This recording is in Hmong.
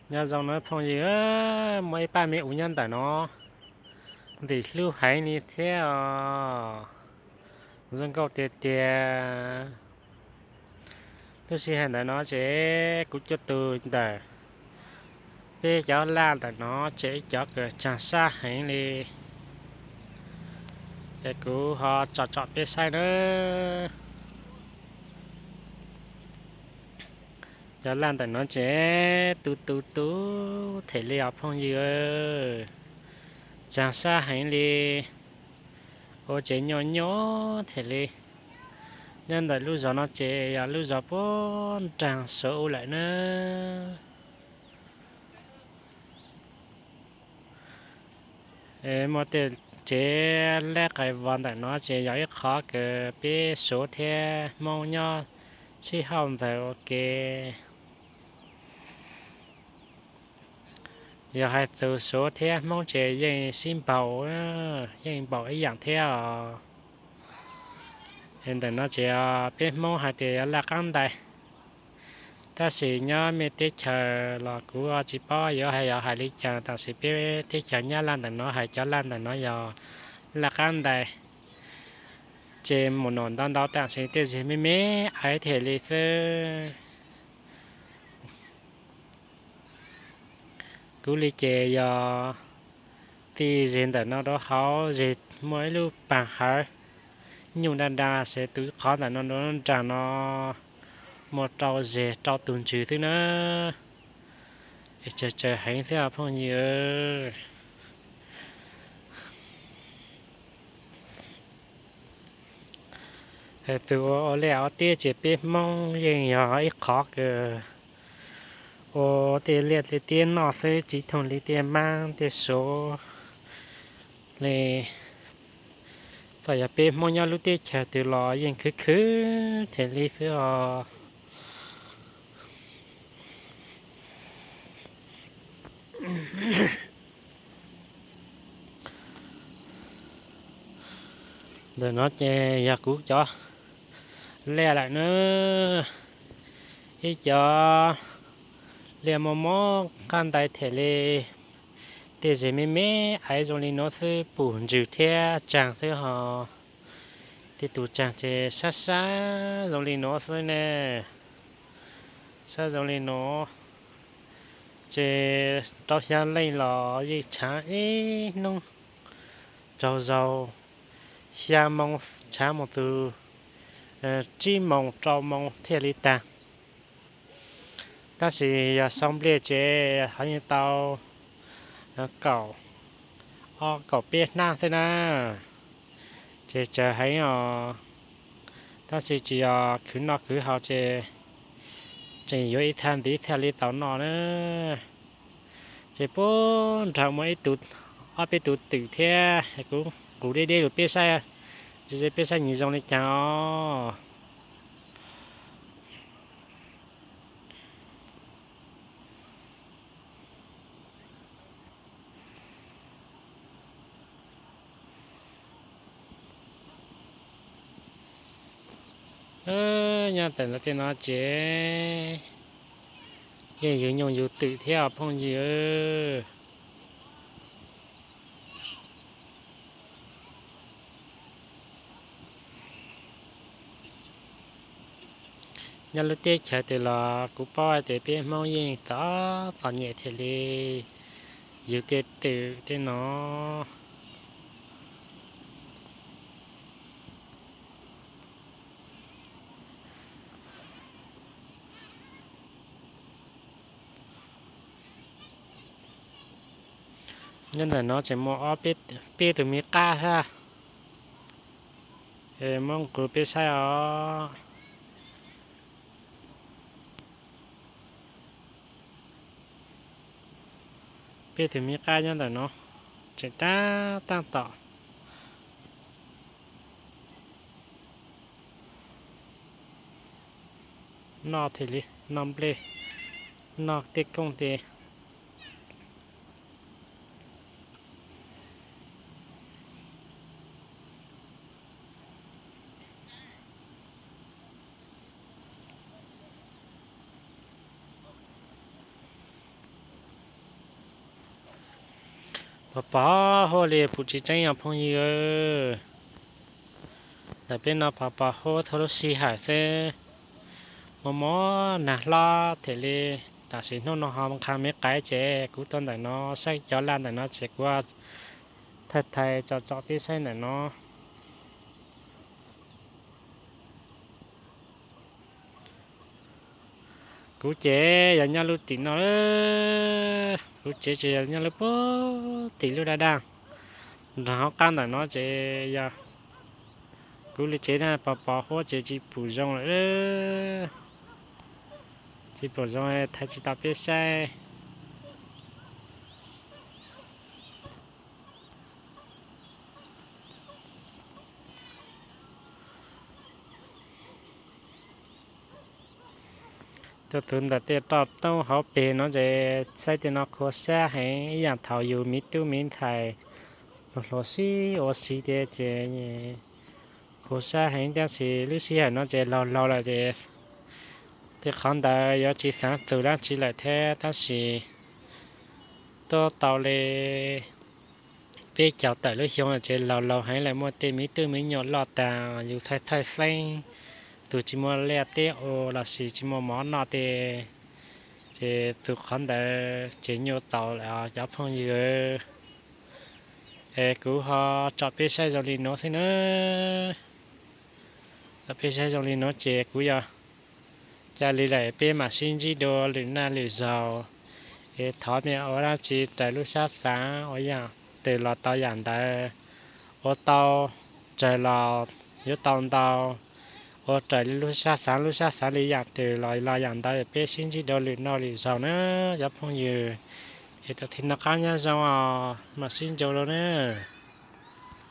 Nyob zoo na phooj ywg, muaj ib pab me ub nyob ntawm no, ntim hlub heev li thiab os. Zoo nkauj tiag tiag. Lub sij hawm ntawm no ces kuv coj tus ntawm peb cov laj ntawm no ces ib cov kws tsaug sab heev li, ces kuv ho tsom tsom peb saib na. Cov laj ntawm no ces tu tu tu them li os phooj ywg, tsaug sab heev li. Ua ces nyuaj nyuaj them li. Nyob ntawm lub zos no ces yog lub zos puag nraag Suav ub lawm na. Muaj tej tsev laj qais vos ntawm no ces yog ib qhov kws peb Suav thiab Hmoob nyob sib haum ntawd ua ke. Yog hais tus Suav thiab Hmoob ces yeej sib npaum, yeej npaum ib yaam thiab os. Ntawm no ces peb Hmoob hais tias yog laj qaab ntais, tab sis nyob mej teb chaws los kuv tsis paub yuav hais, yog hais li cas, tab sis peb teb chaws Nyab Laj ntawm no hais cov laj ntawm no yog laj qaab ntais, ces mus noj ntau ntau tab sis tej zeg me me aiv them li xwb. Kuv li ces yog ti zeg ntawm no rau hauv zeg muaj ib lub paag hawv nyuj daj daj, ces tus qhov ntawm no rau nraag no muaj rau zeg rau tus ntsws xwb na. Es tsawg tsawg heev xwb os phooj ywg. Hais tus ua liaj ua teb ces peb Hmoob yeej yog ib qhov kws ua tej liaj tej teb noj xwb, tsis thooj li tej Mab tej Suav li. Txawm yog peb Hmoob nyob lub teb chaws twg los yeej khwv khwv them li xwb os. Ntawm no ces yog kuv cov liaj lawm na. Ib cov liaj muaj mob qab ntais them li, tej zeg me me aiv zoo li nuav xwb, pum ntsws thiab tsaug xwb hos. Tej tus tsaug ces sab sab zoo li nuav xwb ne. Sab zoo li nuav, ces rau xya leej los yeej tshaav ib hnub tsaug zog, xya moo tshaav mus txug tsib moo rau moo thiaj li tag. Tab sis yog sau nplej ces ho yeej tau kaum ob kaum peb hnab xwb na, ces tsawg heev os. Tab sis tsis yog khwv noj khwv haus ces tseem yuav ib thaj ntxiv thiaj li tau noj na. Ces puag nraag muaj ib tug, ob peb tug twm thiab, kuv nqus deb deb lug peb saib, tsis paub peb saib nws zoo li cas os. Nyob ntawm lawv tej no ces yeej yug nyuj yug twm thiab os phooj ywg. Nyob lub teb chaws twg los kuv paub hais tias peb Hmoob yeej txom txom nyem thiaj li yug tej twm tej no. Nyob ntawm no tseem muaj ob peb tug me qab thiab, muab nqus peb saib os. Peb tug me qab nyob ntawm no tseem tab taab tom noj thiaj li noj nplej, noj tej kooj tes. Pos pos huab li puv tsis tseeb os phooj ywg. Ntawm peb no pos pos huab thaum lub sij hawm xwb, mob mob nag hlob thiaj li. Tam sim hnub no ho nqha me qaib ces kuv tuaj ntawm no saib cov laj ntawm no ces kuv thaij thaij tsom tsom peb saib ntawm no. Kuv ces yog nyob lub tim no, kuv tsev ces yog nyob lub puag tim lub daj daj. Nrog hauv qab ntawm no ces yog kuv li tsev na, pos pos huab ces tsis pum zoo lawm. Tsis pum zoo, thaij tsis tau peb saib. Tuaj tuv ntawm tej roj roob hauv pes no ces saib tej no khuv xab heev ib yam thaum yus miv tub miv ntxhais hluas hluas sib ua si ces khuv xab heev, tab sis lub sij hawm no ces laug laug lawm ces tej qhov ntawd yuav tsis xav tus dab tsi lawm thiab, tab sis tuaj tau li peb caug tawm lub xyoo ces laug laug heev lawm, muaj tej miv tub miv nyuam loj tag, yus thaij thaij xeeb, tus tsis muaj liaj teb ua los sis tsis muaj mov noj tej, ces tus qhov ntawd ces nyuaj tau lawm cov phooj ywg. Es kuv ho tsom peb saib zoo li nuav xwb na. Tsom peb saib zoo li nuav ces kuv yog ca li lawm peb mam sib ntsib dua lwm naj lwm zaug. Es thov mej ua dab tsi raws lub sab xav ua yam twg los tau yam ntawd, ua tau tsawg los yuav tau ntau, ua raws li lub sab xav, lub sab xav li yam twg los los yam ntawd, peb sib ntsib dua lwm naj lwm zaug na cov phooj ywg. Es tam thim no qab nyob zoo os, mam sib ntsib dua na.